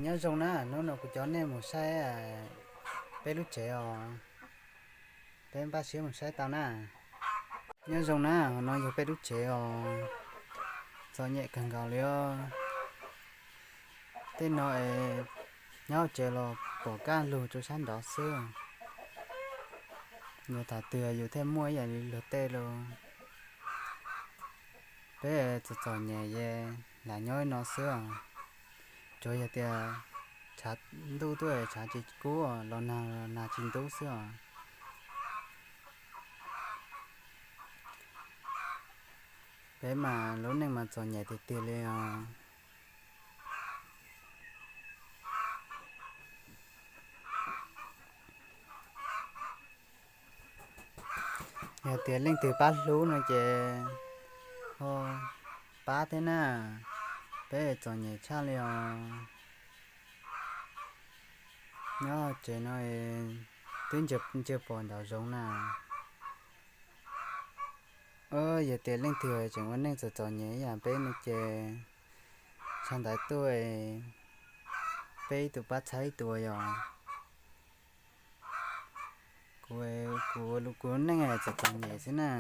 Nyob zoo na, hnub no kuv coj nej mus saib peb lub tsev os. Peb npaj siab mus saib tau na. Nyob zoo na, no yog peb lub tsev os. Txom nyem kawg nkaus li os. Tej no es nyob tsev los pom kaj lug rau sab nrov xwb. Yog thaum twg yus thiaj muaj ib yam li luag tej los. Peb txom txom nyem es lam nyob no xwb os. Tsuas yog tias tshav ntuj tuaj tshav tsis kub los nag los nag tsis ntub xwb os. Peb mas lub neej mas txom nyem tiag tiag li os. Yog tias leej twg pab hlub no ces ho pab thiab na. Peb txom nyem tshaj li os. Nyob tsev no twb ntsia pom nraum zoov na. Yog tias leej twg tseem ua neej txom txom nyem ib yam peb no ces tshav ntawd tuaj peb ib tug pab txhawb ib tug yog. Kuv, kuv, kuv lub neej txom txom nyem xwb na.